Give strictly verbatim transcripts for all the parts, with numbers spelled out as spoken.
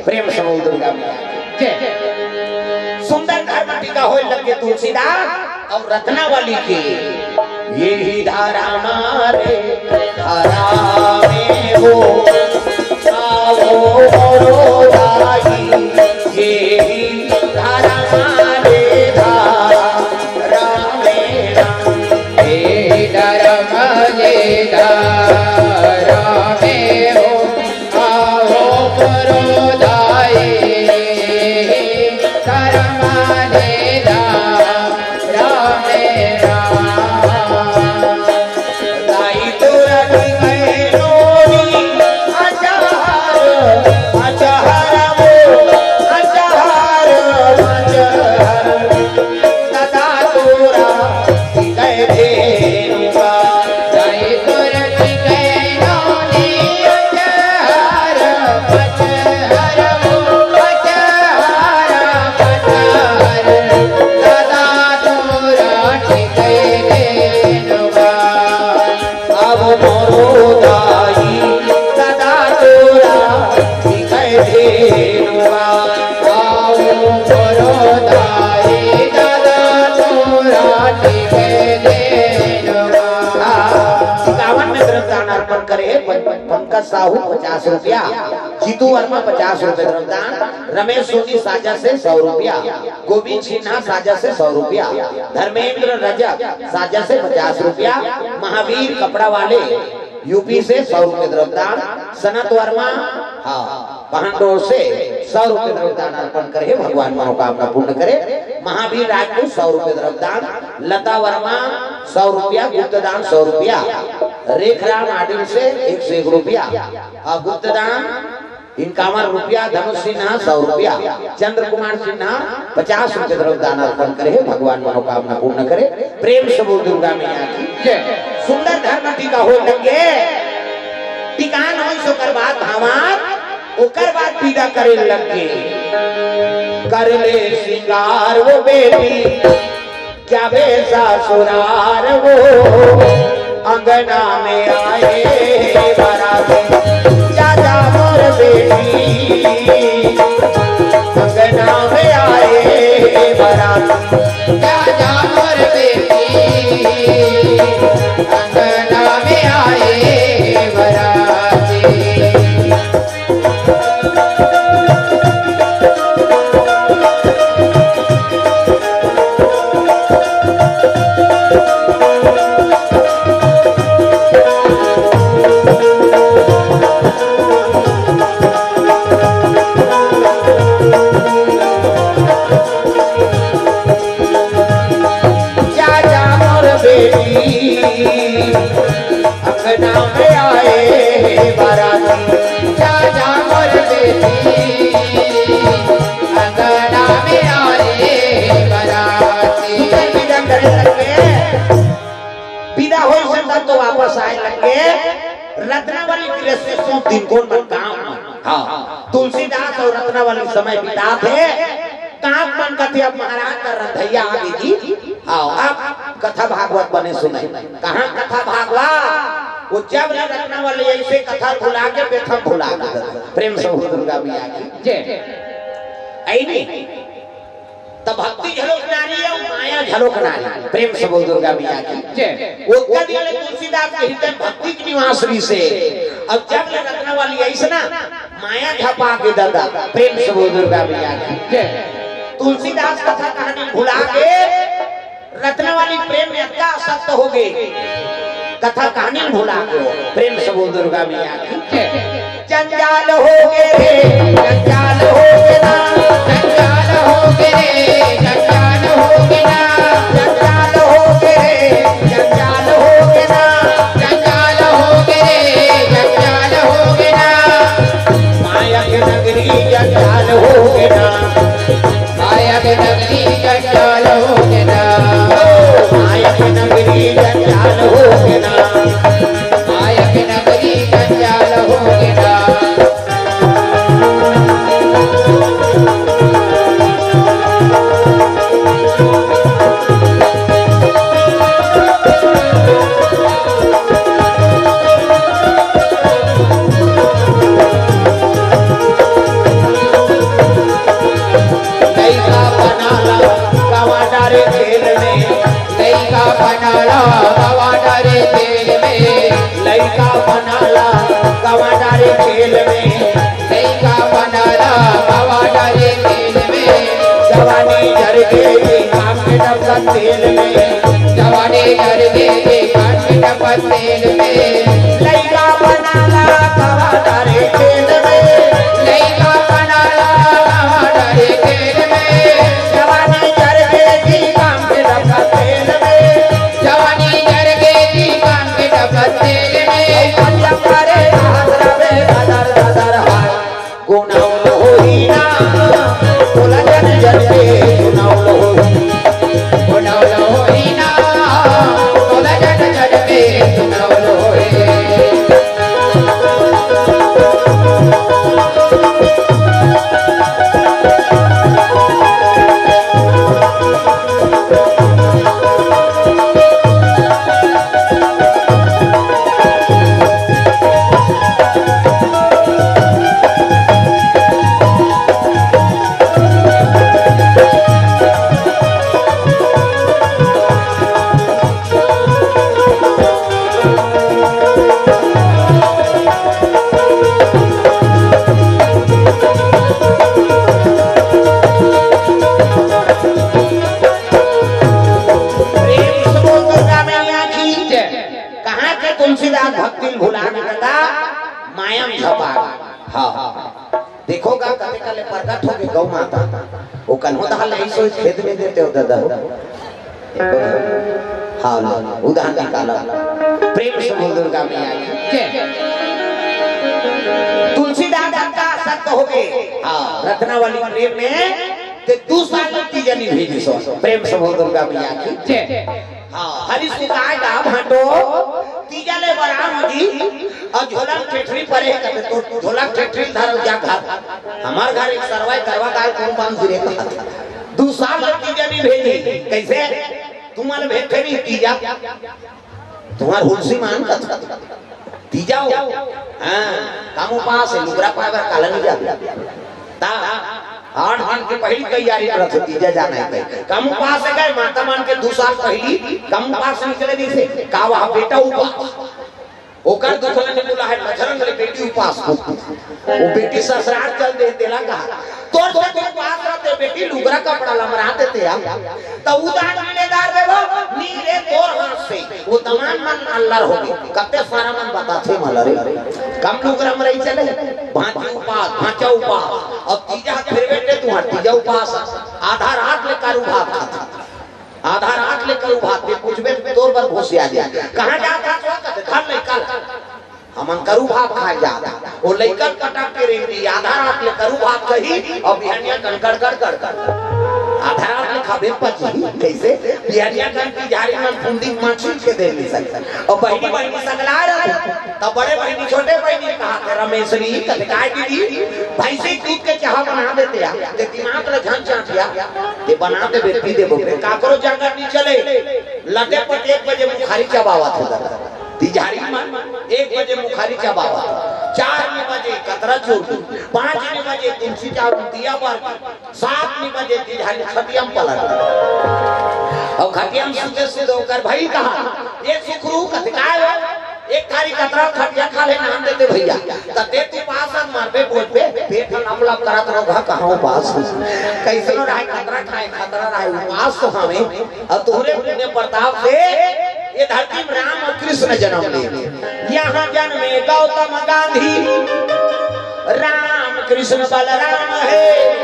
प्रेम से बोल दुर्गा मैया की जय। सुंदर धर्म टीका होय लगे तुलसीदास अउ रत्नावली के। यही धर्म रे धर्म हो, आओ मोरो दाई, यही धर्म रे धर्म, हे धर्म रे धर्म हो, आओ मोरो दाई, धर्म रे धर्म, राम राम। दाई तोरा की कहनो नी, अचार, अचार वो, अचार, अचार। दादा तोरा की कह धेनुवा। दाई तोरा की कहनो नी, अचार, अचार वो, अचार, अचार। दादा तोरा की कह धेनुवा। अब मोरो दाई दादा तोरा की कह धेनुवा। आओ मोरो दाई दादा तोरा की कह धेनुवा। इक्यावन में द्रव्यदान अर्पण करे पं-, पंकज साहू पचास रुपया, जीतू वर्मा पचास रुपये द्रव्यदान, रमेश सोनी साजा से सौ रुपया, गोविंद सिन्हा साजा से सौ रुपया, धर्मेंद्र रजक साजा से पचास रुपया, महावीर कपड़ा वाले यूपी से सौ रुपये द्रव्यदान, सनत वर्मा, हाँ, पहांडोर से सौ रुपये द्रव्यदान अर्पण करे, भगवान मनोकामना पूर्ण करे। महावीर राजपूत सौ रुपये द्रव्यदान, लता वर्मा सौ रुपया, गुप्तदान सौ रुपया, रेखराम आडिल से एक सौ एक रुपया, और गुप्तदान इक्यावन रुपया, धनुष सिन्हा सौ रुपया, चंद्र कुमार सिन्हा पचास रुपये द्रव्यदान अर्पण करे, भगवान मनोकामना पूर्ण करे। प्रेम से बोल दुर्गा मैया की जय। सुंदर धर्म टीका होय लगे, टीका न होय से ओकर बाद भावार, ओकर बाद विदा करे लगे। कर ले श्रृंगार वो बेटी, क्या वे ससुरार वो, अंगना में आए बाराती, जा जा मोर बेटी, अंगना में आए बाराती, जा जा मोर बेटी, अंगना में आए बाराती। जा जा मोर बेटी, अंगना में आए बाराती, जा जा मोर बेटी, अंगना में आए बाराती। विदा करे लगे, विदा होय से तब तो वापस आए लगे। रत्नावली के से सौंप दिन कोन मन काम। हाँ, तुलसीदास अउ रत्नावली समय बिताथे। कांत मन कथे, "अब महाराज का रंधैया आगे जी, आओ, आप कथा भागवत बने सुने।" कहाँ कथा भागवत? वो जब ले रत्नावली ऐसे कथा भुला के, व्यथा भुला के। प्रेम से बोल दुर्गा मैया की जय। ऐ नहीं, तब भक्ति झलोक नारी है, माया झलोक नारी। प्रेम से बोल दुर्गा मैया की जय। वो कह दिया ले तुलसीदास के हृदय भक्ति के निवास भी से। अब जब ले रत्नावली ऐसे ना, माया झपा के दादा, प्रेम से बोल दुर्गा मैया की। जय। तुलसीदास कथा कहानी भुला के रत्नावली प्रेम में अतना आसक्त हो गए, कथा कहानी भुला गए। प्रेम से बोल दुर्गा मैया की। जय। जंजाल हो गए रे, जंजाल हो गए ना, जंजाल हो गए रे, जंजाल हो गए ना, जंजाल हो गए रे, जंजाल हो गए ना, जंजाल हो गए रे, जंजाल हो गए ना। माया के नगरी जंजाल हो गए ना। माया के नगरी जंजाल हो गए ना। माया के नगरी जंजाल हो गए ना। माया के नगरी जंजाल हो गए ना। तेल में, जवानी जर गे जी कान के टपक तेल में, लइका बनाला तवा डरे खेल में, लइका बनाला तवा डरे खेल में, जवानी जर गे जी कान के टपक तेल में, जवानी जर गे जी कान के टपक तेल में, पंजा करे हाथ रवे ददर ददर हाय। गुनाउल होही ना, तोला जन जन के गुनाउल होही। गुनाउल होही ना, तोला जन जन के गुनाउल होही। प्रेम से बोल दुर्गा मैया की जय। कहाँ के तुलसीदास भक्ति ल भुला के कथा मायम झपा। हाँ, देखो गा कते कले प्रकट हो गए गौ माता। वो कन्हो दहा ले सो खेत में देते हो दादा हो। हाँ, लो, उधार निकाला। प्रेम से बोल दुर्गा मैया की जय। तुलसीदास का सत्य हो गए। हाँ, रत्नावली प्रेम में ते दू साल तक तीजा नहीं भेजी सो। प्रेम से बोल दुर्गा मैया की जय। हाँ, हरि सुताय गा भांटो, तीजा ले बराम जी, अउ झोला ठेठरी परे हे कथे, तो झोला ठेठरी धर जा घर। हमार घर एक सरवाई करवा दाल कौन बांध गिरे कहा। दू साल तक तीजा नहीं भेजी, कैसे? तुम्हारे भेंटे नहीं तीजा, तुम्हार हुलसी मान कथा। तीजा हो। हाँ, काम उपास है, लुगरा पाए बर काला नहीं जाते। ता, आठ दिन के पहली तैयारी करत हो, तीजा जाना है तै। काम उपास है गए, माता मान के दू साल पहली, काम उपास निकले नहीं से, का वहाँ बेटा उपास। ओकर दुख ल नहीं बोला है, बजरंग ले बेटी उपास को। वो बेटी ससुराल चल दे, तेला कहा। तोर से तो उपास रहते, बेटी लुगरा कपड़ा लमरा देते हम। तो उधार मिलेदार देबो, नी रे तोर हाथ से। वो तमान मन अल्लर हो गए। कते सारा मन बताथे मला रे। कम लुगरा मरई चले, भांची उपास, भांचा उपास। अब तीजा फिर बेटे तुम्हार तीजा उपास। आधा रात ले करू भात खाता। आधा रात ले करू भात, फिर पूछबे तोर बर घुसिया जाए। कहाँ जात हस? कथे, "घर ले कल हमन करू भात खाए जात हन।" वो लइकन पटक के रेंगी, आधा रात ले करू भात कही, अउ बिहनिया कन गड़ गड़ गड़ गड़। आधा रात ले खाबे पची, कैसे? बिहनिया कन की झाड़ी मन फुंदी माछी के दे दी सकन। अउ बहिनी, बहिनी सगला रहे, तब बड़े बहिनी, छोटे बहिनी कहा के, "रमेशरी," कथे, "काय दीदी?" "भैंसी दूध के चाहा बना देते हैं, ते दिमाग ले झन चाटिया, ते बना दे बेटी दे बोले, काकरो जंगल नहीं चले।" लटे पट एक बजे मुखारी चबावत हो दादा। तिजहारी मन एक बजे मुखारी चबावत। चार बजे कतरा चोर, पाँच बजे तुलसी चारू दिया बर, सात बजे तिजहारी खटिया म पलट। अउ खटिया म सुते सुते ओकर भाई कहा, "ये सुखरू कथे काय हो? एक थारी कतरा खटिया खा ले नाम देते भैया।" त ते तू पास मरबे बोलबे, पेट लप लप करत रहो, कहाँ उपास हो? कैसे रहे कतरा खाए, खतरा रहे, उपास तो हमें। अउ तोहरे पुण्य प्रताप से ये धरती में राम अउ कृष्ण जन्म ले। यहाँ जन्मे गौतम गांधी, राम कृष्ण बलराम है।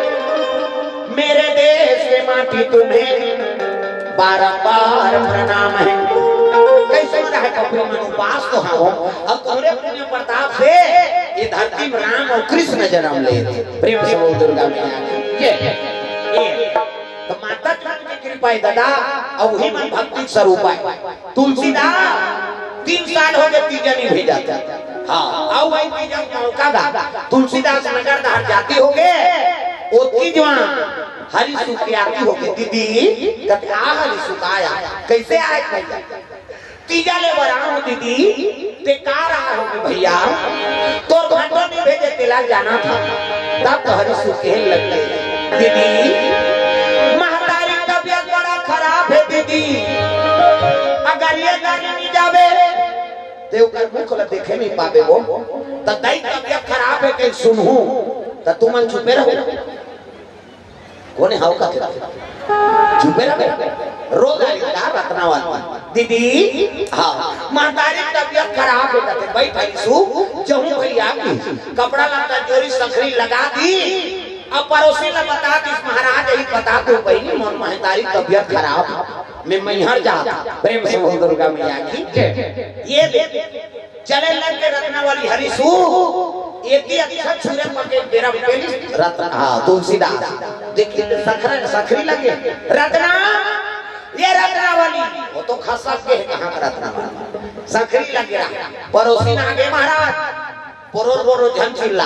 मेरे देश के माटी तुम्हें बारंबार प्रणाम है। कैसे रहे कपड़े में उपास तो हम हो। अउ तोहरे पुण्य प्रताप से ये धरती में राम अउ कृष्ण जन्म ले। प्रेम से बोल दुर्गा मैया की जय। ये तो माता जी के कृपा है दादा, अउ वही मन भक्ति स्वरूप है। तुलसीदास तीन साल हो गए तीजा नहीं भेजा था। हाँ, अउ वही तीजा मौका दा। तुलसीदास नगर धार जाती हो गए, वो तीजवा हरि सुख की आरती हो गई। दीदी, कथे, "आ हरि सुख आया, कैसे आए भैया?" तीजा ले बराम दीदी, ते का रहा हो भैया? तोर घंटो नहीं भेजे, तेला जाना था। तब तो हरि सुख कहने लग गए, "दीदी, महतारी तबीयत बड़ा खराब है दीदी, अगर ये गाड़ी नहीं जावे, ते ओकर मुख ला देखे नहीं पावे वो, त दाई तबीयत खराब है कहीं सुनहू, त तुमन चुपे रहो।" कोने हाव का? चुपे रह बे। रो डारिस का रत्नावली दीदी। हाँ, महतारी तबियत खराब हे कथे, बइठ आइस हूँ, जहूँ भइया की कपड़ा लत्ता जोरिस, संखरी लगा दिस। अब परोसी ला बता दिस, महाराज यही बता दो बहिनी, मोर महतारी तबियत खराब, मैं मैहर जात। प्रेम से बोल दुर्गा मैया की जय। ये दे चले लग के रत्नावली हरिसू, एती अच्छा छुरे पके बेरा पेलिस रत्न, हाँ, तुलसीदास। देखिए, संखरा, संखरी लगे, "रत्ना, ये रत्नावली।" वो तो खसक के हे, कहाँ का रत्नावली? संखरी लगे रहा। परोसी ना आगे महाराज, पोरो पोरो झन चिल्ला।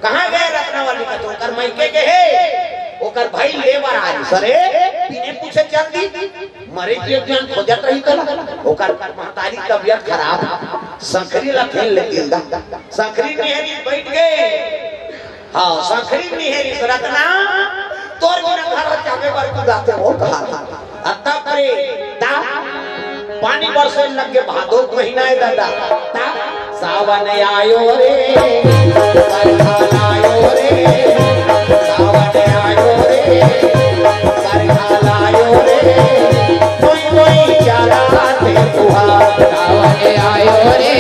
"कहाँ गए रत्नावली?" का तो ओकर मइके गे हे, ओकर भाई ले बर आइस रे, बिने पूछे चल दिस। मरे के एक झन खोजत रही तोला, ओकर महतारी तबियत खराब, संखरी ला खेल ले गिरदा। संखरी निहरिस बइठ गे। हाँ, संखरी निहरिस, "रत्ना, तोर बिना घर जाबे बर कुदाथे हो कहा।" अ तब रे, ता पानी बरसे लग गे, भादो के महीना हे दादा। ता सावन आयो रे, बरखा लायो रे, सावन आयो रे, बरखा लायो रे, कोई कोई चाला ते फुहार। सावन आयो रे,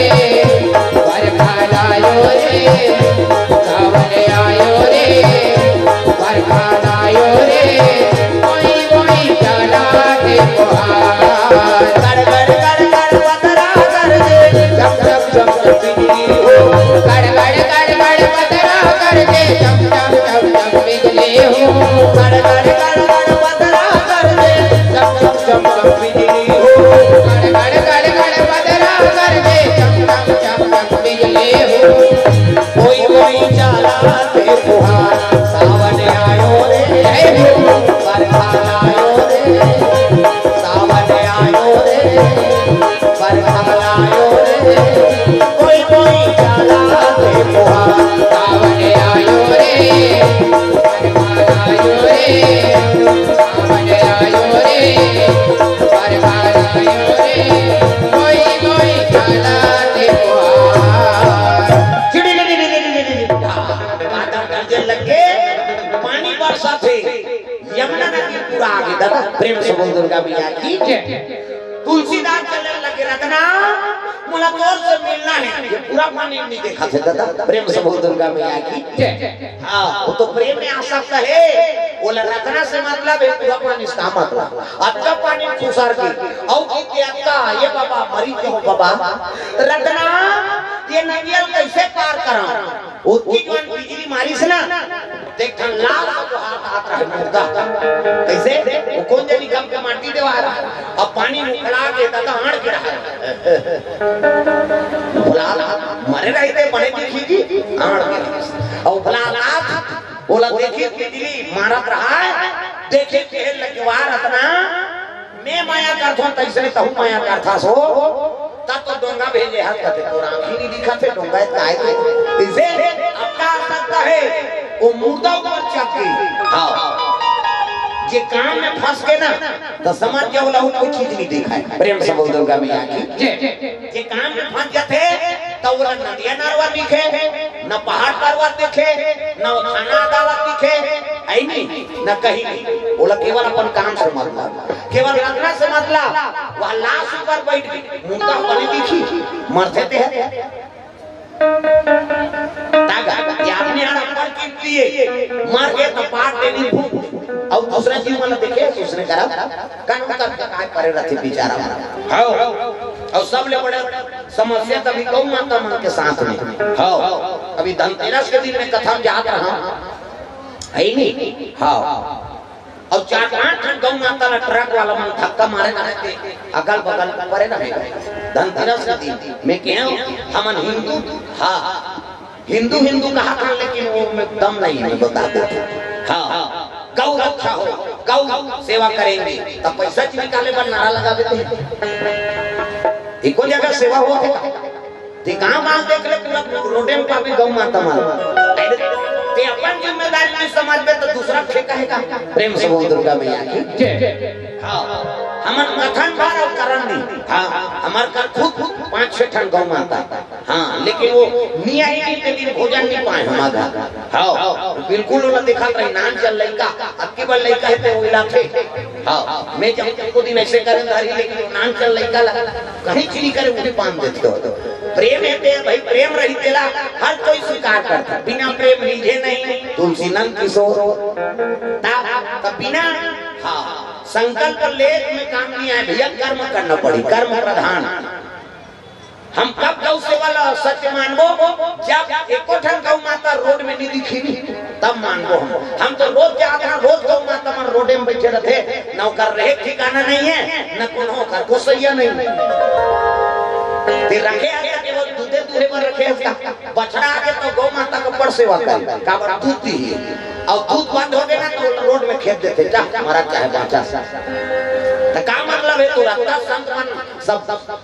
बरखा लायो रे, सावन आयो रे, बरखा लायो रे, कोई कोई चाला ते फुहार। गड़ गड़ गड़ गड़ बदरा गरजे, चम चम चम चम बिजली हो। गड़ गड़ गड़ गड़ बदरा गरजे, चम चम चम चम बिजली हो। गड़ गड़ गड़ गड़ बदरा गरजे, चम चम चम चम बिजली हो। गड़ गड़ गड़ गड़ बदरा गरजे, चम चम चम चम बिजली हो। कोई कोई चाला ते फुहार। सावन आयो रे, जय हो। बरखा आयो रे, सावन आयो रे, बरखा आयो रे, कोई कोई चाला ते फुहार। सावन आयो रे, बरखा आयो रे, सावन आयो रे, बरखा आयो रे, कोई कोई चाला ते फुहार। चिड़ी लगी, लगी, लगी, लगी, लगी। बादल गरजे लगे, पानी बरसथे, यमुना नदी पूरा आगे दादा। प्रेम से बोल दुर्गा मैया की जय। तुलसीदास चले लगे, "रत्ना, मोला तोर से मिलना हे।" ये पूरा पानी नहीं देखा थे दादा। प्रेम से बोल दुर्गा मैया की जय। हाँ, वो तो प्रेम में आसक्त हे। बोला, "रत्ना से मतलब हे, पूरा पानी से का मतलब?" अतका पानी खुसर के, अउ के अतका, "ये बाबा, मरी के हो बाबा, रत्ना, ये नदिया ल कइसे पार करंव?" ओतकी जोन बिजली मारिस ना, देख ठन लाल से तो हाथ हाथ रहे मुर्दा। कइसे? वो कोन जनी गम के माटी देवा रहा, अब पानी उखड़ा के दादा आड़ के रहा। भुला ला, मरे रही थे, बने दिखी जी, आड़ के रहा। और भुला ला, बोला, "देखिए बिजली मारत रहा है, देखिए कहने लगे वाह रत्ना।" मैं मया करथों, तइसने तहूँ मया करथस हो। तब तो डोंगा भेजे हस कथे, तोर आँखी नहीं दिखत हे, डोंगा हे, काय के? इसे अब का सकता है, वो मुर्दा ऊपर चढ़ के। हाँ। जे काम में फंस के ना, तो समझ जाओ, लहू कोई चीज नहीं दिखाए। प्रेम से बोल दुर्गा मैया की जय। जे काम में फंस जाथे, तो वो नदिया नरवा दिखे, न पहाड़ पर्वत दिखे, न वो थाना अदालत दिखे, है नहीं, न कहीं नहीं। बोला केवल अपन काम से मतलब, केवल रखना से मतलब। वह लाश ऊपर बैठ के मुर्दा बने दिखी, मरथे ते है। तागा, ये आदमी आड़ अपन कीमती है, मर गए तो पाट देनी भूत। और दूसरा जीव मन देखे, दूसरे करा, कानून करके काय परे रहते बेचारा। हाँ, और सब ले बड़े समस्या तभी गौ माता मन के साथ में। हाँ, अभी धनतेरस के दिन में कथा में जात रहा, है नहीं? हाँ, और चार पांच ठन गौ माता ला ट्रक वाला मन धक्का मारे रहे थे, अगल बगल परे रहे। धनतेरस के दिन में कहे, हमन हिंदू, हाँ, हिंदू हिंदू कहा था, लेकिन वो में दम नहीं है, मैं बता देता हूँ। हाँ, गौ रक्षा हो, गौ सेवा करेंगे, तब पैसा जी निकाले पर नारा लगा देते हैं। एको जगह सेवा होथे का? ते गांव गांव देख ले, पूरा रोडे में पाबे गौ माता मन। अरे, ते अपन जिम्मेदारी नहीं समझबे तो दूसरा के कहेगा। प्रेम से बोल दुर्गा मैया की। जय। हाँ, हमन कथन भर अउ करन नहीं। हाँ, हमर कर खुद पाँच छह ठन गौ माता। हाँ, लेकिन वो निया ही नहीं, ते दिन भोजन नहीं पाए हमार घर। हाँ, बिल्कुल ओला देखत रही, नान चल लइका, अक्की बर लइका हे ते वो इलाके। हाँ, मैं जब को दिन ऐसे करन धारी, लेकिन वो नान चल लइका ला कहीं चीनी करे, उन्हें पान देते हो। प्रेम हे ते भाई, प्रेम रही तेला हर कोई स्वीकार करता, बिना प्रेम लीजे नहीं तुलसी नंद किशोर। ता, ता बिना, हाँ, संकल्प लेख में काम नहीं आए भैया, कर्म करना पड़ी, कर्म प्रधान। हम कब गौ सेवा ला सत्य मानबो? जब एको ठन गौ माता रोड में नहीं दिखी नी, तब मानबो हम। हम तो रोज जात हन, रोज गौ माता मन रोडे में बैठे रहते, न ओकर रहे ठिकाना नहीं है, न कोनो ओकर गोसैया नहीं है। ते रखे हस का केवल दूधे दूहे बर रखे हस का? बछड़ा आगे तो गौ माता का बड़ सेवा करे, काबर दूध दी ही। अउ दूध बंद हो गए ना तो रोड में खेद देते, जा मरा चाहे बाँचा। तो का मतलब है, तू रखता संत मन सब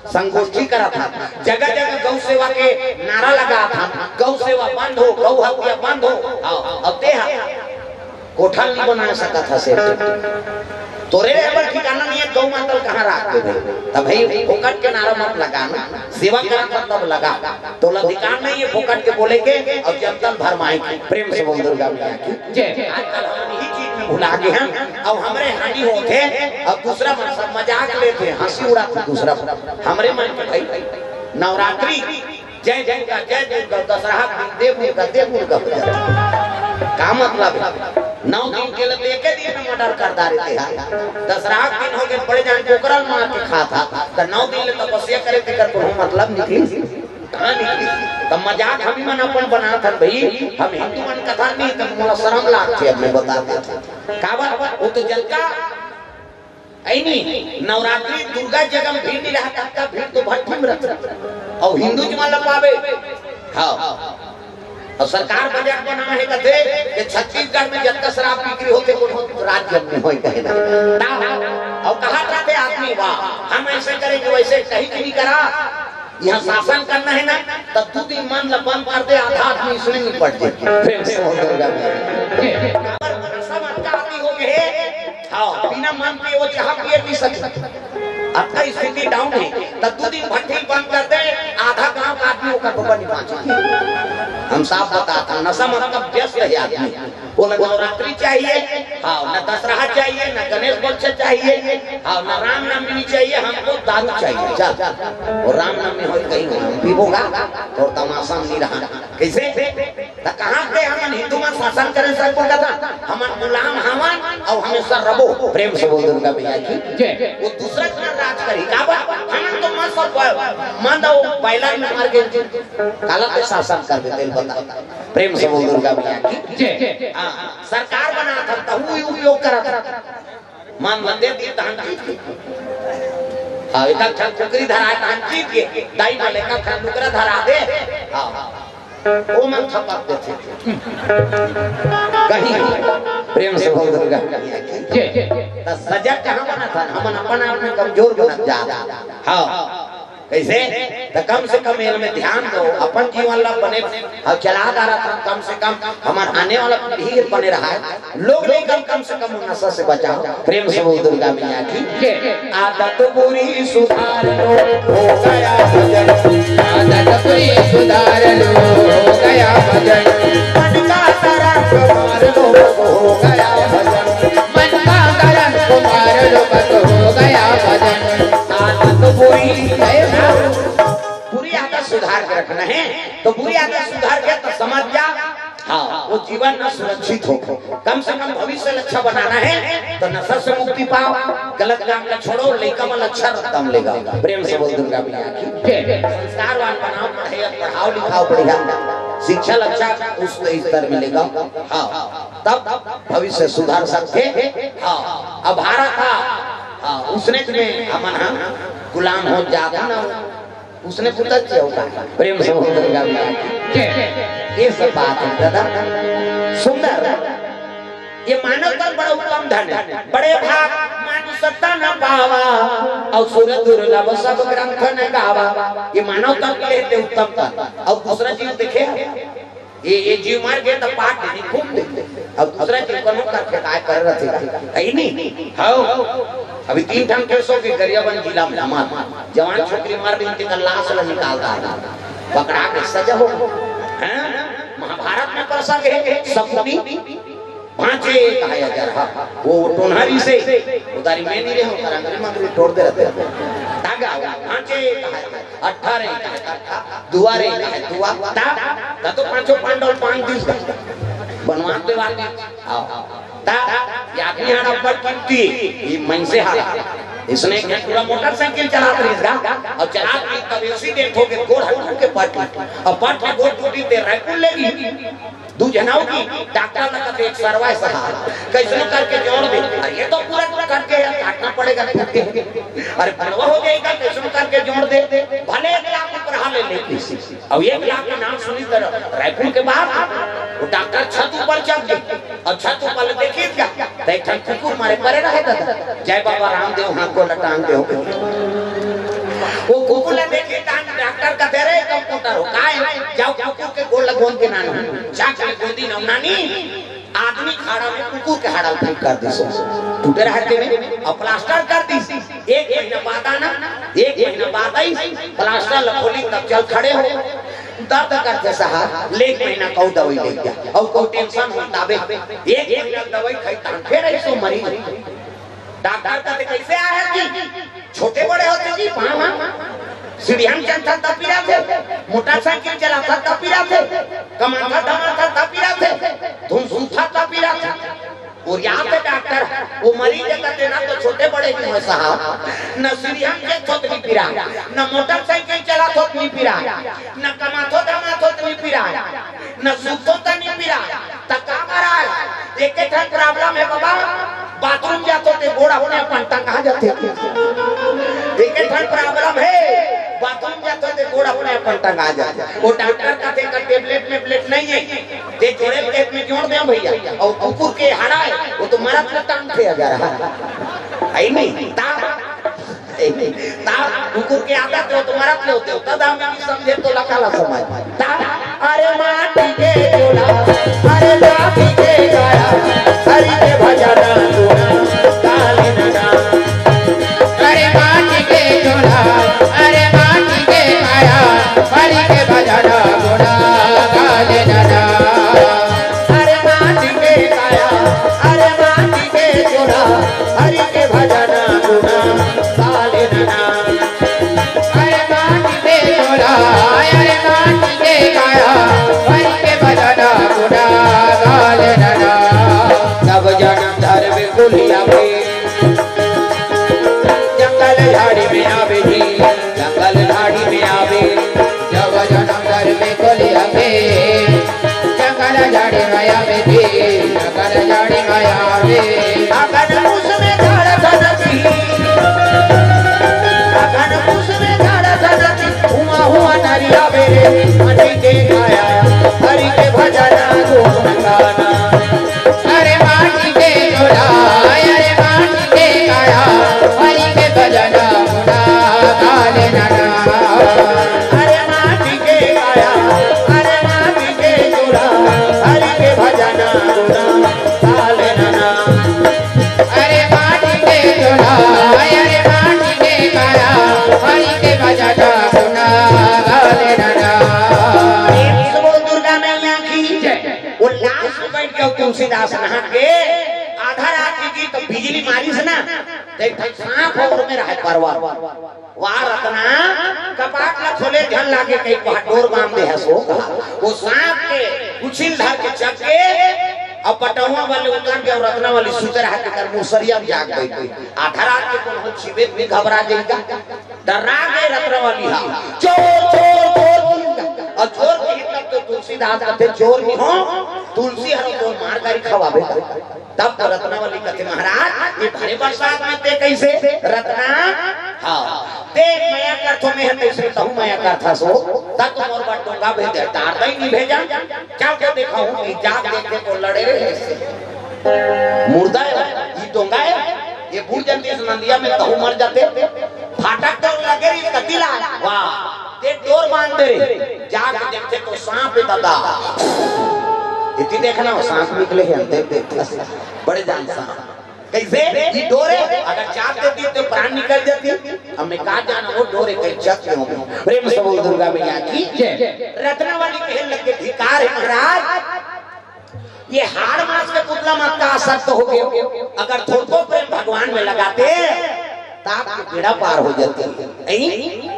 संगोष्ठी करा था, जगह जगह गौ सेवा के नारा लगा था, गौ सेवा बंद हो, गौ हत्या बंद हो। हाँ, अब ते हा कोठा नहीं बना सकत हस। तोरे रहे बर ठिकाना नहीं है, गौ माता ल कहाँ राख देबे? तब भाई फोकट के नारा मत लगा ना, सेवा करत हस तब लगा। तोला अधिकार नहीं है फोकट के बोले के अउ जनता ल भरमाए के। प्रेम से बोल दुर्गा मैया की। जय। आजकल हम यही चीज में भुला गए हैं। अब हमरे हानि होथे, अब दूसरा मन सब मजाक लेथे, हंसी उड़ाथे दूसरा। हमरे मन के भाई नवरात्रि, जय दुर्गा, जय दुर्गा, दशहरा के दिन दे मुर्गा, दे मुर्गा हो जाता। का मतलब है? नौ दिन के लिए एके दिन में मर्डर कर डारे थे यार। दशहरा के दिन हो गए, बड़े जान कोकरल मार के खा था, तो नौ दिन ले तपस्या करे, तेकर कोनो मतलब निकली? कहाँ निकली? तो मजाक हम ही मन अपन बना था भाई, हम हिंदू मन कथा नहीं, तो मोला शर्म लागथे, अब मैं बता देता। काबर? वो तो जनता ऐनी नवरात्रि दुर्गा जगम भीड़ नहीं रहा, तब का भीड़ तो भट्टी में रहता। और हिंदू जी मन ला पावे। हाँ। और सरकार बजट बना है कथे कि छत्तीसगढ़ में जतका शराब बिक्री होथे, वो राज्य में होय कहे ना। ना। और कहा था आदमी, वाह, हम ऐसे करेंगे, वैसे कहीं नहीं करा। यहाँ शासन करना है ना, तो दू दिन मन ला बंद कर दे, आधा आदमी इसने निपट जाए। प्रेम से बोल दुर्गा मैया। काबर मनसा मन का आदमी हो गए, हाँ, बिना मन के वो चाह पिए पी सकते। आपका स्थिति डाउन है, तो दू दिन भट्टी बंद कर दे, आधा गांव का आदमी ओकर बबा नहीं बांचे। हम साफ बताता, नशा मन का व्यस्त है आदमी। बोला, नवरात्रि चाहिए, हाँ, न दशहरा चाहिए, न गणेश बच्चा चाहिए, हाँ, न रामनवमी चाहिए, हमको दारू चाहिए। चल, वो रामनवमी हो गई, हम पीबोगा तो तमाशा नहीं रहा। कैसे? तो कहाँ से हमन हिंदू मन शासन करे सकबो कथा? हमन गुलाम हवन और हमेशा रबो। प्रेम से बोल दुर्गा मैया की। जय। वो दूसरा जना राज करी, काबर? हमन तो मत सब मंद और बैलन में मर गए, काला के शासन कर देते, बता। प्रेम से बोल दुर्गा मैया की। जय। हाँ, सरकार बना था, तहु उपयोग करा था। मान मंदिर दी धान जीत के। हाँ, एक ठन कुकरी धरा धान जीत के। दाई बोले का ठन नुकरा धरा दे। हाँ, वो मन खपत देथे। कहीं प्रेम से बोल दुर्गा मैया की। जय। त सजग कहाँ बना था? हमन अपन आप में कमजोर बनत जा। हाँ। कैसे? तो कम से कम एल में ध्यान दो, अपन जीवन ला बने, हम चला जा रहा था, कम से कम हमार आने वाला पीढ़ी बने रहा है, लोग लेकर कम से कम नशा से बचाओ। प्रेम से बोल दुर्गा मैया की। जय। आदत बुरी सुधार लो, हो गया भजन। आदत बुरी सुधार लो, हो गया भजन। मन का तरंग मार लो, हो गया भजन। मन का तरंग मार लो, बस हो गया भजन। आदत बुरी है। बुरी आदत सुधार के रखना है, तो बुरी आदत सुधार के तो समझ जा, हाँ, वो जीवन ना सुरक्षित हो। कम से कम भविष्य अच्छा बनाना है, तो नशा से मुक्ति पाओ, गलत काम का छोड़ो, लइका मन अच्छा रद्दा में लेगा। प्रेम से बोल दुर्गा मैया की। जय। संस्कारवान बनाओ, पढ़े, पढ़ाओ लिखाओ बढ़िया, शिक्षा अच्छा उस स्तर में लेगा। हाँ, तब भविष्य सुधार सकते। हाँ, अब भारत था, हाँ, उसने तुम्हें हमन हा गुलाम हो जाता ना। उसने पुता किया होता है। प्रेम से बोल दुर्गा मैया की। जय। ये सब बात है दादा, सुंदर। ये मानव तन बड़ा उत्तम धन है, बड़े भाग मानुष तन पावा, और सुर दुर्लभ सब ग्रंथ न गावा। ये मानव तन के लिए उत्तम तन, और दूसरा चीज देखे, ये ये जीव मर गे त पाट देनी, फूंक दे। अब दूसरा जीव कनो कर फेंकाय पर रथे। अई नहीं? हव। अभी तीन ठन केस हो गे गरियाबंद जिला में हमार। जवान छोकरी मर गे, तेकर लाश ल निकाल डारे। पकड़ा के सजा हो। हैं? महाभारत में प्रसंग हे, शकुनी। पांचे कहाय अजरहा। वो टोनहारी से, उधारी में नहीं रहे, पर अंगरी मंगरी तोड़ दे रथे। तागा, पांचे कहाय अजरहा। अठारे कहाय अट्ठा, दुआरे कहाय दुआ, ता, ता तो पांचों पांडव पांच दिस बनवान देवाल में। आओ। ता, ये आदमी हाड़ा बड़ कीमती, ये मनसे हाड़ा। इसने क्या पूरा मोटरसाइकिल चलात रहिस गा, अउ चलात रहिस तब accident हो गे, गोड़ ह टूट के पट गे। अब पट के गोड़ टूटी ते रायपुर ले गे। दू झन आऊ गे, डॉक्टर ल कथे एक सरवा हे साहब, कइसनो करके जोड़ दे। अरे ये तो पूरा टूट के हे, काटना पड़ेगा टूट के। अरे बुढ़वा हो जाही गा, कइसनो करके जोड़ दे, भले एक लाख ऊपर हाले ले किसी। अब एक लाख के नाम सुनिस त रायपुर के बाहर, वो डॉक्टर छत ऊपर चढ़ गे। अब छत ऊपर ले देखिस गा, त एक ठन कुकुर मारे परे रहे दादा। जय बाबा रामदेव, हाथ गोड़ ल टांग दे हो। वो कुकुर ल देखिस त डॉक्टर कथे रे कंपाउंडर हो, काय? जाओ कुकुर के गोड़ ल गोंद के लानो। जाके गोंदिन अउ लानिस, आदमी के हाड़ा में कुकुर के हाड़ा ल fit कर दिस। टूटे रहे तेमे, अउ प्लास्टर कर दिस। एक महीना बाद आना, एक महीना बाद आइस, प्लास्टर ल खोलिस तब चल खड़े हो। दर्द करथे साहब, ले एक महीना कऊ दवाई ले गया, अउ कऊ टेंशन हो ताबे। एक महीना दवाई खाइस, तहां फेर अइसो मरीज। डॉक्टर कथे कइसे आय हस जी? छोटे बड़े होथे जी, पाँव ह सीढ़िया म चढ़थस त पिराथे, मोटरसाइकिल चलाथस त पिराथे, कमाथस धमाथस त पिराथे, धुन सुनथस त पिराथे। अउ या तो डॉक्टर, वो मरीज कथे ना तो छोटे बड़े नहीं होय साहब, न सीढ़िया म चढ़थों त नहीं पिराय, न मोटरसाइकिल चलाथों त नहीं पिराय, न कमाथों धमाथों त नहीं पिराय, न सुतथों त नहीं पिराय, त का बर आय? एके ठन problem हे बाबा, बाथरूम जाथों ते गोड़ अपने अपन टंगा जाथे। एके ठन problem हे, बाथरूम जाथों ते गोड़ अपने अपन टंगा जाथे। वो डॉक्टर कथे का tablet मेबलेट नहीं हे, ते जोड़े के में जोड़ दे भैया। अउ कुकुर के हाड़ा हे, वो तो मरत में टांगथे अगर। अई नहीं, ता ता कुकुर के आदत हो तो मरत ले होथे, त दाम में समझे तो लकाला समझ। ता, अरे माटी के चोला, अरे माटी के काया, हरि के भजन सुना, काले नना। अरे माटी के चोला, अरे माटी के काया, हरि के भजन सुना, काले नना। अरे माटी के काया, अरे माटी के चोला, हरि के भजन सुना, काले नना। अरे माटी के चोला, अरे माटी के काया, हरि के भजन सुना, काले नना। सब जनम धर्म कुलिया में, जंगल झाड़ी में आवे जी, जंगल झाड़ी में आवे। जब जनम धर्म कुलिया में, जंगल झाड़ी में आवे जी, जंगल झाड़ी में आवे। अगन कुसुम झाड़ धरती, अगन कुसुम झाड़ धरती, हुआ हुआ नरिया बेरे, माटी के काया, हरि के भजन गुण गाना। अरे माटी के चोला, अरे माटी के काया, हरि के भजन गुण गाले नना। अरे माटी के काया, अरे माटी के चोला, हरि के भजन गुण गाले नना। अरे माटी के चोला, अरे माटी के काया, हरि के भजन गुण गाले नना। प्रेम से बोल दुर्गा मैया की जय। वो लाश में बैठ के तुलसीदास नहा के आधा रात के गीत बिजली मारिस ना, त एक ठन सांप ओर में रहे परवा। वाह रतना, कपाट ला खोले झन लागे, कहीं वहां डोर बांध दे हस वो कहा। वो सांप के उछिल धर के चक के, अब पटौवा वाले उतर के, अउ रतना वाली सुते रहा के कर मुसरिया में जाग गई। आधा रात के कोनो छिबे भी घबरा जाएगा, डर्रा गे रतना वाली हा, "चोर, चोर, चोर।" अउ चोर के तब तो तुलसीदास कथे, "चोर नहीं हो, तुलसी हरो तो मार गारी खवाबे।" तब तो रतना वाली कथे, "महाराज, ये भारी बरसात में ते कइसे?" रतना, हाँ, "ते मया करथो, मैं हते इसमें तहु मया करथस हो।" तब तो मोर बर डोंगा भेजे, डार दई नहीं भेजा। चल के देखा हूँ कि जात देखे तो लड़े रहे से। मुर्दा हे, ये डोंगा हे, ये बूड़ जाथे इस नंदिया में, तहु मर जाते। फाटक तो लगे रही कतिला, वाह, ते डोर बांध दे रहे, जाके देखथे तो सांप हे दादा। इति देखना हो, सांप निकले हे, देख, देख, बड़े जान सांप। कइसे? ये डोर हे, अगर चाप देती तो प्राण निकल जाती। अब मैं का जाना वो डोर हे, कहीं जग के होंगे। प्रेम से बोल दुर्गा मैया की जय। रत्नावली कहे लगे, धिकार हे महाराज, ये हाड़ मांस के पुतला मन का आसक्त हो गए। अगर थोड़को प्रेम भगवान में लगाते, तो आपके बेड़ा पार हो जाते। नहीं?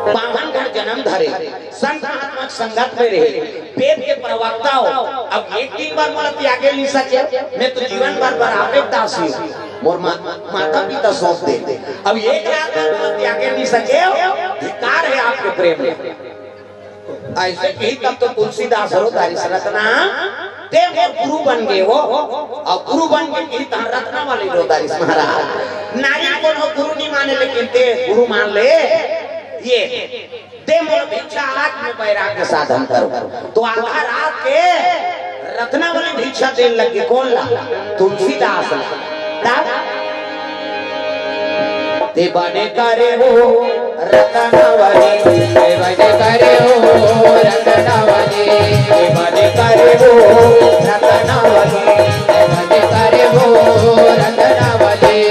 बामन घर जन्म धरे, संत महात्मा के संगत में रहे, वेद के प्रवक्ता हो। अब एक दिन बर मोला त्यागे नहीं सके, मैं तो जीवन भर बर आपे दासी हूँ। मोर मा-, माता पिता सौंप दे। अब एक रात बर मोला त्यागे नहीं सके, धिकार हे आपके प्रेम में। अइसे कही तब तो तुलसीदास रो दारिस रत्ना, ते मोर गुरु बन गे हो, अउ गुरु बन के कही तहाँ रत्नावली रो दारिस महाराज। नारी कोनो गुरु नहीं माने, लेकिन ते गुरु मान ले। ये, ते मोर भिक्षा, आज मैं वैराग्य साधन करूँ। तो आधा रात के रत्नावली भिक्षा देन लगे, कोन ला? तुलसीदास ला। तब ते बने करे हो रत्नावली, ते बने करे हो रत्नावली, ते बने करे हो रत्नावली, ते बने करे हो रत्नावली।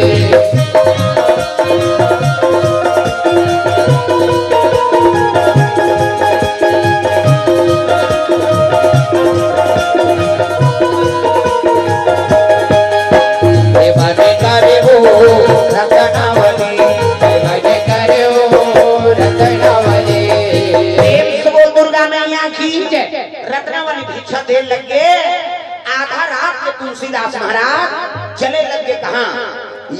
हे बने करे हो रत्नावली, हे बने करे हो रत्नावली। प्रेम से बोल दुर्गा मैया की जय। रत्नावली भिक्षा दे लगे, आधा रात के तुलसीदास महाराज चले लगे कहाँ?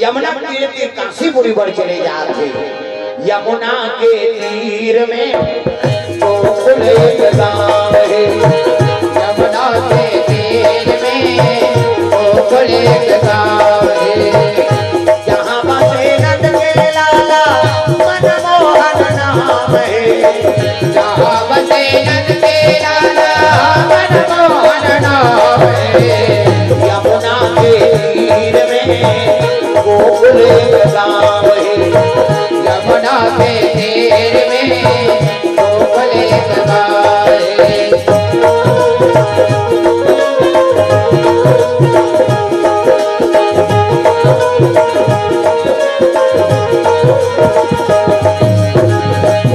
यमुना के तीर तीर काशीपुरी बर चले जात हे। यमुना के तीर में गोकुल एक गाँव हे। यमुना के तीर में गोकुल एक गाँव हे। जहाँ बसे नंद के लाला मनमोहन नाम हे। जहाँ बसे नंद के लाला मनमोहन नाम हे। यमुना के तीर में गोकुल एक गाँव हे। यमुना के तीर में गोकुल एक गाँव हे।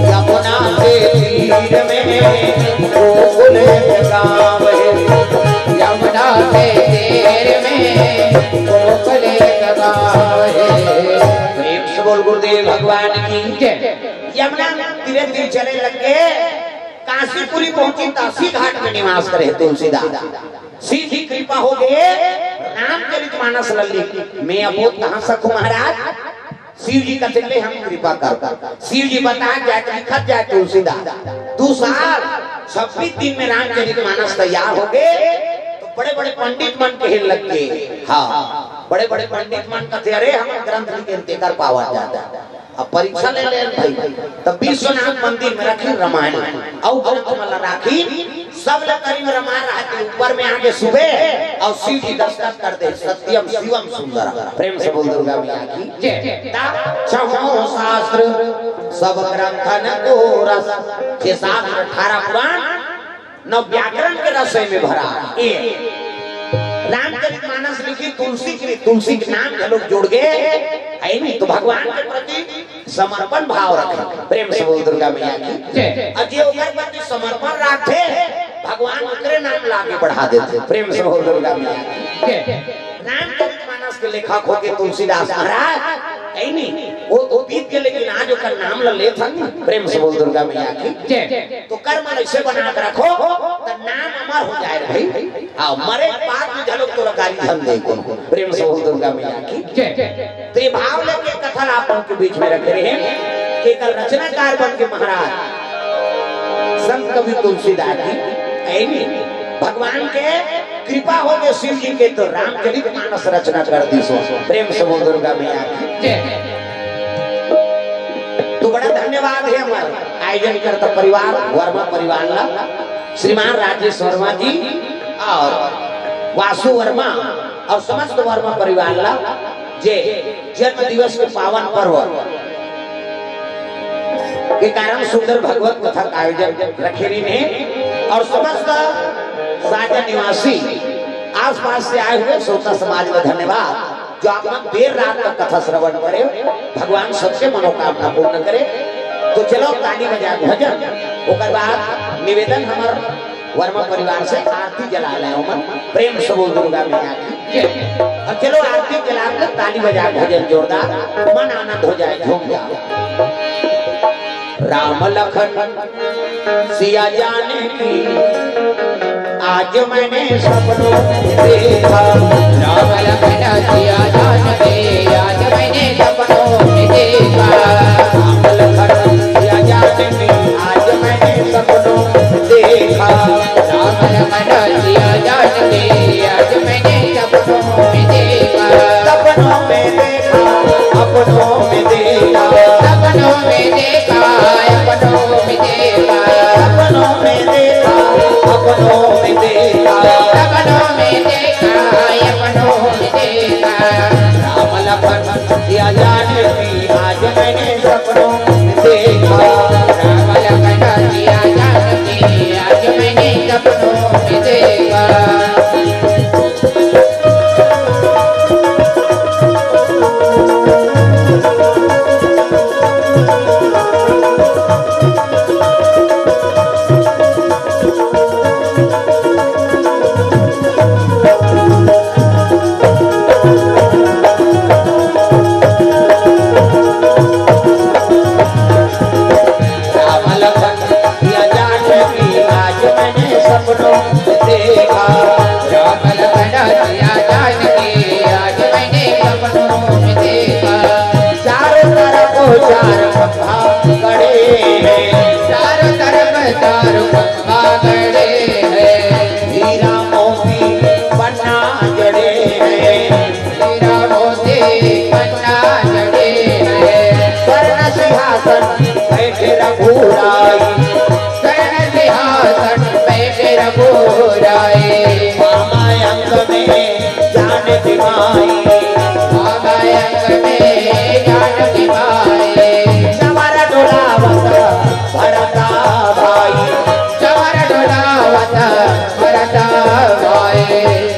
यमुना के तीर में गोकुल एक गाँव हे। यमुना के तीर में गोकुल एक गाँव हे। प्रेम से बोल गुरुदेव भगवान की जय। यमुना तीरे तीर चले लगे, काशीपुरी पहुंची, काशी घाट में निवास करे तुलसीदास। सीधी कृपा हो गए, रामचरित मानस लल्ली। मैं अब वो कहाँ सकूं महाराज? शिव जी का चले हम कृपा कर। शिव जी बता जाए, लिखत जाए तुलसीदास। दो साल छब्बीस दिन में रामचरित मानस तैयार हो गए, तो बड़े बड़े पंडित मन कहे लग गए। हाँ, बड़े बड़े पंडित मन कहते, "अरे हम ग्रंथ लिखे तेकर पावा जाता।" अब परीक्षा ले ले भाई, तब विश्वनाथ मंदिर में रखी रामायण, अउ ग्रंथ मन ला राखी, सब ला करी में रामायण रहा के ऊपर में आगे सुबह, अउ शिव जी दस्तखत कर दे, "सत्यम शिवम सुंदरम।" प्रेम से बोल दुर्गा मैया की जय। तब छहों शास्त्र सब ग्रंथन को रस, छह शास्त्र, अठारह पुराण, नौ व्याकरण के रस में भरा। ये रामचरित मानस लिखी, तुलसी के, तुलसी के नाम के लोग जुड़ गए, है नहीं? तो भगवान के प्रति समर्पण भाव रखे। प्रेम से बोल दुर्गा मैया की जय। और जे ओकर प्रति समर्पण रखे, भगवान ओकरे नाम ला आगे बढ़ा देते। प्रेम से बोल दुर्गा मैया की जय। रामचरित मानस के लेखक होके तुलसीदास महाराज, है नहीं? वो तो बीत गए, लेकिन आज ओकर नाम ला लेत हन। प्रेम से बोल दुर्गा मैया की जय। तो कर्म ऐसे बना के रखो, तो नाम अमर हो जाए भाई। हाँ, मरे के बाद में झलक तो गारी धन दे को। प्रेम से बोल दुर्गा मैया की जय। तो ये भाव लेके कथा ला आप मन के बीच में रखे रहे कि एकर रचनाकार बन के महाराज संत कवि तुलसीदास जी, ऐनी भगवान के कृपा हो गए शिव जी के, तो रामचरित मानस रचना कर दी सो। प्रेम से बोल दुर्गा मैया की जय। तो बड़ा धन्यवाद है हमारे आयोजन करता परिवार, वर्मा परिवार ला, श्रीमान राजेश वर्मा जी और वासु वर्मा और समस्त वर्मा परिवार ला, जे जन्म दिवस के पावन पर्व के कारण सुंदर भगवत कथा का आयोजन रखे रहिन हे। और समस्त साजा निवासी, आसपास से आए हुए श्रोता समाज ला धन्यवाद, जो आप मन देर रात तक कथा श्रवण करे। भगवान सबके मनोकामना पूर्ण करे। तो चलो, ताली बजा भजन, ओकर बाद निवेदन हमर वर्मा परिवार से आरती जला ले ओमन। प्रेम से बोल दुर्गा मैया की जय। अब चलो आरती जला के ताली बजा भजन जोरदार, मन आनंद हो जाए, झूम जाओ। राम लखन सिया जाने की आज मैंने सपनों में देखा। राम लखन सिया जाने की आज मैंने सपनों में देखा। राम लखन सिया जाने की आज मैंने सपनों में देखा। राम लखन सिया जाने की आज मैंने सपनों में देखा। सपनों में देखा, अपनों में देखा। सपनों में देखा, अपनों में देखा। सपनों में देखा, अपनों में देखा। सपनों में देखा, अपनों में देखा। राम लखन सिया जाने की आज मैंने सपनों में देखा। राम लखन सिया जाने की आज मैंने सपनों में देखा। राम लखन सिया जाने की आज मैंने सपनों में देखा। राम लखन सिया जाने की आज मैंने सपनों में देखा। चारों तरफ चार खंभा गड़े हैं। चारों तरफ चार खंभा गड़े हैं। हीरा मोती पन्ना जड़े हैं। हीरा मोती पन्ना जड़े हैं। स्वर्ण सिंहासन बैठे रघुराई। स्वर्ण सिंहासन बैठे रघुराई। मामा अंक में जानकी माई। मामा अंक में जानकी माई। चवर डोलावत भरता भाई। चवर डोलावत भरता भाई।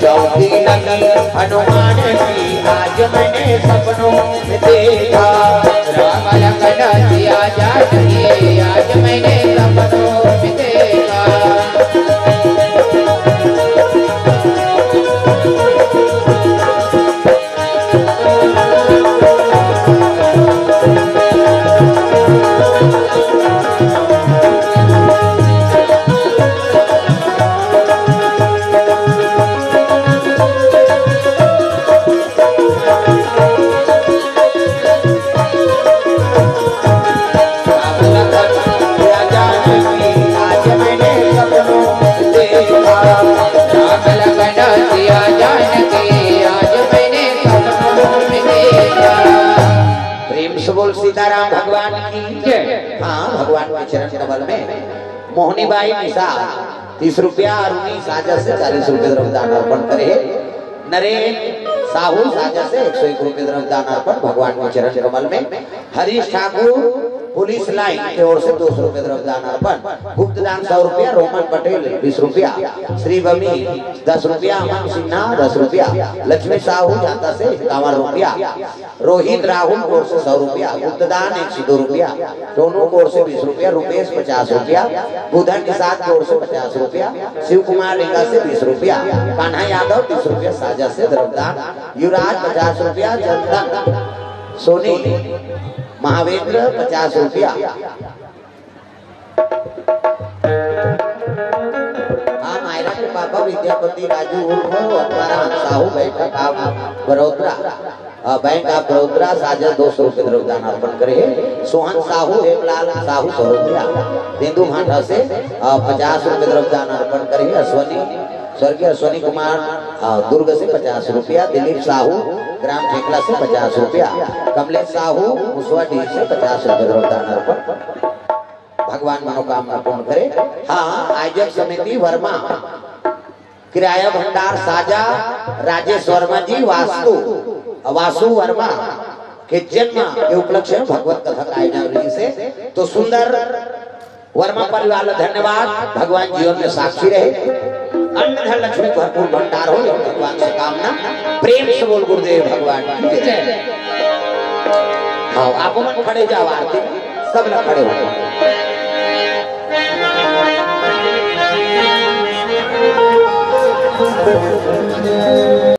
चौकी लगी हनुमान की आज मैंने सपनों में देखा। राम लखन सिया जाने की आज मैंने सपनों में देखा। प्रेम से बोल सीताराम भगवान की जय। हाँ, भगवान के चरण कमल में मोहनी बाई निषाद तीस रुपया, अरुणी साजा से चालीस रुपया द्रव्य दान अर्पण करे। नरेन साहू साजा से एक सौ एक रुपया द्रव्य दान अर्पण भगवान के चरण कमल में। हरीश ठाकुर पुलिस लाइन के ओर से दो सौ रुपया द्रव्य दान अर्पण। गुप्त दान सौ रुपया, रोमन पटेल बीस रुपया, श्रीभमी दस रुपया, अमन सिन्हा दस रुपया, लक्ष्मी साहू जाता से इक्यावन रुपया, रोहित राहुल कोर से सौ रुपया, गुप्तदान एक सौ दो रुपया, टोनू कोर से बीस रुपया, रुपेश पचास रुपया, बुधन निषाद कोर से पचास रुपया, शिव कुमार लिंगा से बीस रुपया, कान्हा यादव तीस रुपया, साजा से द्रव्यदान, युवराज पचास रुपया, चंदन सोनी महावेंद्र पचास रुपया। हाँ, मायरा के पापा विद्यापति राजू उर्फ आत्माराम साहू, बैंक ऑफ बड़ोदरा, अ, बैंक ऑफ बड़ोदरा साजा दो सौ रुपये द्रव्यदान अर्पण करे हे। सोहन साहू, हेमलाल साहू सौ रुपया, तेंदू भाटा से, अ, पचास रुपये द्रव्यदान अर्पण करे हे। अश्वनी, स्वर्गीय अश्वनी कुमार, अ, दुर्ग से पचास रुपया, दिलीप साहू, ग्राम ठेकला से पचास रुपया, कमलेश साहू, मुसवाडीह से पचास रुपये द्रव्यदान अर्पण। भगवान मनोकामना पूर्ण करे। हाँ, आयोजक समिति वर्मा, किराया भंडार साजा, राजेश वर्मा जी, वास्तु, वासु वर्मा, के जन्म के उपलक्ष्य में भगवत कथा का आयोजन रहिस हे। तो सुंदर वर्मा परिवार ला धन्यवाद, भगवान जीवन में साक्षी रहे, अन्न धन लक्ष्मी भरपूर भंडार हो, ये भगवान से कामना। प्रेम से बोल गुरुदेव भगवान की जय। हाँ, आप मन खड़े हो जाओ, आरती सब लोग खड़े हो।